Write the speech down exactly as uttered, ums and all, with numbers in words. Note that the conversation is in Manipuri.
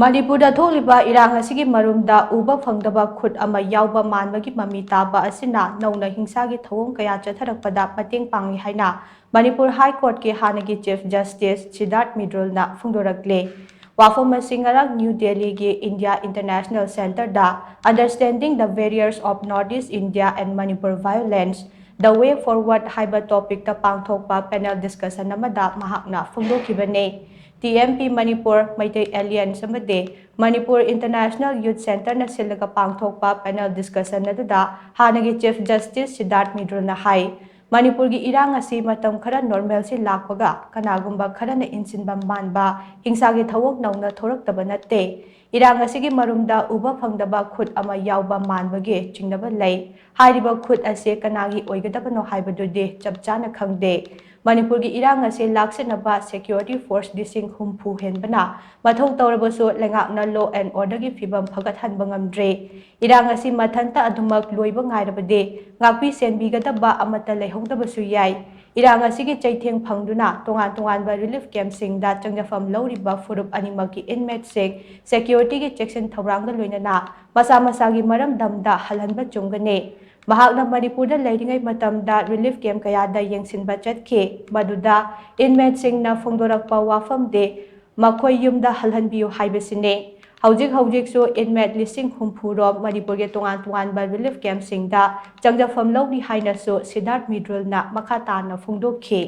ꯃꯅꯤꯄꯨꯔꯗ ꯊꯣꯛꯂꯤꯕ ꯏꯔꯥꯡ ꯑꯁꯤꯒꯤ ꯃꯔꯨꯝꯗ ꯎꯕ ꯐꯪꯗꯕ ꯈꯨꯠ ꯑꯃ ꯌꯥꯎꯕ ꯃꯥꯟꯕꯒꯤ ꯃꯃꯤ ꯇꯥꯕ ꯑꯁꯤꯅ ꯅꯧꯅ ꯍꯤꯡꯁꯥꯒꯤ ꯊꯧꯑꯣꯡ ꯀꯌꯥ ꯆꯠꯊꯔꯛꯄꯗ ꯃꯇꯦꯡ ꯄꯥꯡꯂꯤ ꯍꯥꯏꯅ ꯃꯅꯤꯄꯨꯔ ꯍꯥꯏ ꯀꯣꯔꯠꯀꯤ ꯍꯥꯟꯅꯒꯤ ꯆꯤꯐ ꯖꯁꯇꯤꯁ ꯁꯤꯗꯥꯔꯊ ꯃꯤꯗ꯭ꯔꯨꯜꯅ ꯐꯣꯡꯗꯣꯔꯛꯂꯦ꯫ ꯋꯥꯐꯝ ꯑꯁꯤ ꯉꯔꯥꯡ ꯅ꯭ꯌꯨ ꯗꯦꯜꯂꯤꯒꯤ ꯏꯟꯗꯤꯌꯥ ꯏꯟꯇꯔꯅꯦꯁꯅꯦꯜ ꯁꯦꯟꯇꯔꯗ Understanding the Barriers of Northeast India and Manipur Violence, The Way Forward ꯍꯥꯏꯕ ꯇꯣꯄꯤꯛꯇ ꯄꯥꯡꯊꯣꯛꯄ ꯄꯦꯅꯦꯜ ꯗꯤꯁꯀꯁꯟ ꯑꯃꯗ ꯃꯍꯥꯛꯅ ꯐꯣꯡꯗꯣꯛꯈꯤꯕꯅꯤ꯫ T M P Manipur, Meitei alliance ꯑꯃꯗꯤ ꯃꯅꯤꯄꯨꯔ ꯏꯟꯇꯔꯅꯦꯁꯅꯦꯜ ꯌꯨꯊ ꯁꯦꯟꯇꯔꯅ ꯁꯤꯜꯂꯒ ꯄꯥꯡꯊꯣꯛꯄ ꯄꯦꯅꯦꯜ ꯗꯤꯁꯀꯁꯟ ꯑꯗꯨꯗ ꯍꯥꯟꯅꯒꯤ ꯆꯤꯐ ꯖꯁꯇꯤꯁ ꯁꯤꯗꯥꯔꯊ ꯃꯤꯗ꯭ꯔꯨꯜꯅ ꯍꯥꯏ, ꯃꯅꯤꯄꯨꯔꯒꯤ ꯏꯔꯥꯡ ꯑꯁꯤ ꯃꯇꯝ ꯈꯔ ꯅꯣꯔꯃꯦꯜꯁꯤ ꯂꯥꯛꯄꯒ ꯀꯅꯥꯒꯨꯝꯕ ꯈꯔꯅ ꯏꯟꯁꯤꯟꯕ ꯃꯥꯟꯕ ꯍꯤꯡꯁꯥꯒꯤ ꯊꯧꯑꯣꯡ ꯅꯧꯅ ꯊꯣꯔꯛꯇꯕ ꯅꯠꯇꯦ꯫ ꯏꯔꯥꯡ ꯑꯁꯤꯒꯤ ꯃꯔꯨꯝꯗ ꯎꯕ ꯐꯪꯗꯕ ꯈꯨꯠ ꯑꯃ ꯌꯥꯎꯕ ꯃꯥꯟꯕꯒꯤ ꯆꯤꯡꯅꯕ ꯂꯩ꯫ ꯍꯥꯏꯔꯤꯕ ꯈꯨꯠ ꯑꯁꯤ ꯀꯅꯥꯒꯤ ꯑꯣꯏꯒꯗꯕꯅꯣ ꯍꯥꯏꯕꯗꯨꯗꯤ ꯆꯞ ꯆꯥꯅ ꯈꯪꯗꯦ꯫ ꯃꯅꯤꯄꯨꯔꯒꯤ ꯏꯔꯥꯡ ꯑꯁꯤ ꯂꯥꯛꯁꯤꯟꯅꯕ ꯁꯦꯀ꯭ꯌꯨꯔꯤꯇꯤ ꯐꯣꯔꯁ ꯂꯤꯁꯤꯡ ꯍꯨꯝꯐꯨ ꯍꯦꯟꯕꯅ ꯃꯊꯧ ꯇꯧꯔꯕꯁꯨ ꯂꯩꯉꯥꯛꯅ law and orderꯒꯤ ꯐꯤꯕꯝ ꯐꯒꯠꯍꯟꯕ ꯉꯝꯗ꯭ꯔꯦ꯫ ꯏꯔꯥꯡ ꯑꯁꯤ ꯃꯊꯟꯇ ꯑꯗꯨꯃꯛ ꯂꯣꯏꯕ ꯉꯥꯏꯔꯕꯗꯤ ꯉꯥꯛꯄꯤ ꯁꯦꯟꯕꯤꯒꯗꯕ ꯑꯃꯠꯇ ꯂꯩꯍꯧꯗꯕꯁꯨ ꯌꯥꯏ꯫ ꯏꯔꯥꯡ ꯑꯁꯤꯒꯤ ꯆꯩꯊꯦꯡ ꯐꯪꯗꯨꯅ ꯇꯣꯉꯥꯟ ꯇꯣꯉꯥꯟꯕ ꯔꯤꯂꯤꯐ ꯀꯦꯝꯞꯁꯤꯡꯗ ꯆꯪꯖꯐꯝ ꯂꯧꯔꯤꯕ ꯐꯨꯔꯨꯞ ꯑꯅꯤꯃꯛꯀꯤ ꯏꯟꯃꯦꯠꯁꯤꯡ ꯁꯦꯀ꯭ꯌꯨꯔꯤꯇꯤꯒꯤ ꯆꯦꯛꯁꯤꯟ ꯊꯧꯔꯥꯡꯒ ꯂꯣꯏꯅꯅ ꯃꯁꯥ ꯃꯁꯥꯒꯤ ꯃꯔꯝꯗꯝꯗ ꯍꯜꯍꯟꯕ ꯆꯨꯝꯒꯅꯤ꯫ ꯃꯍꯥꯛꯅ ꯃꯅꯤꯄꯨꯔꯗ ꯂꯩꯔꯤꯉꯩ ꯃꯇꯝꯗ ꯔꯤꯂꯤꯐ ꯀꯦꯝꯞ ꯀꯌꯥꯗ ꯌꯦꯡꯁꯤꯟꯕ ꯆꯠꯈꯤ꯫ ꯃꯗꯨꯗ ꯏꯟꯃꯦꯠꯁꯤꯡꯅ ꯐꯣꯡꯗꯣꯔꯛꯄ ꯋꯥꯐꯝꯗꯤ ꯃꯈꯣꯏ ꯌꯨꯝꯗ ꯍꯜꯍꯟꯕꯤꯌꯨ ꯍꯥꯏꯕꯁꯤꯅꯤ꯫ ꯍꯧꯖꯤꯛ ꯍꯧꯖꯤꯛꯁꯨ ꯏꯟꯃꯦꯠ ꯂꯤꯁꯤꯡ ꯍꯨꯝꯐꯨ ꯔꯣꯝ ꯃꯅꯤꯄꯨꯔꯒꯤ ꯇꯣꯉꯥꯟ ꯇꯣꯉꯥꯟꯕ ꯔꯤꯂꯤꯐ ꯀꯦꯝꯞꯁꯤꯡꯗ ꯆꯪꯖꯐꯝ ꯂꯧꯔꯤ ꯍꯥꯏꯅꯁꯨ ꯁꯤꯗꯥꯔꯊ ꯃꯤꯗ꯭ꯔꯨꯜꯅ ꯃꯈꯥ ꯇꯥꯅ ꯐꯣꯡꯗꯣꯛꯈꯤ꯫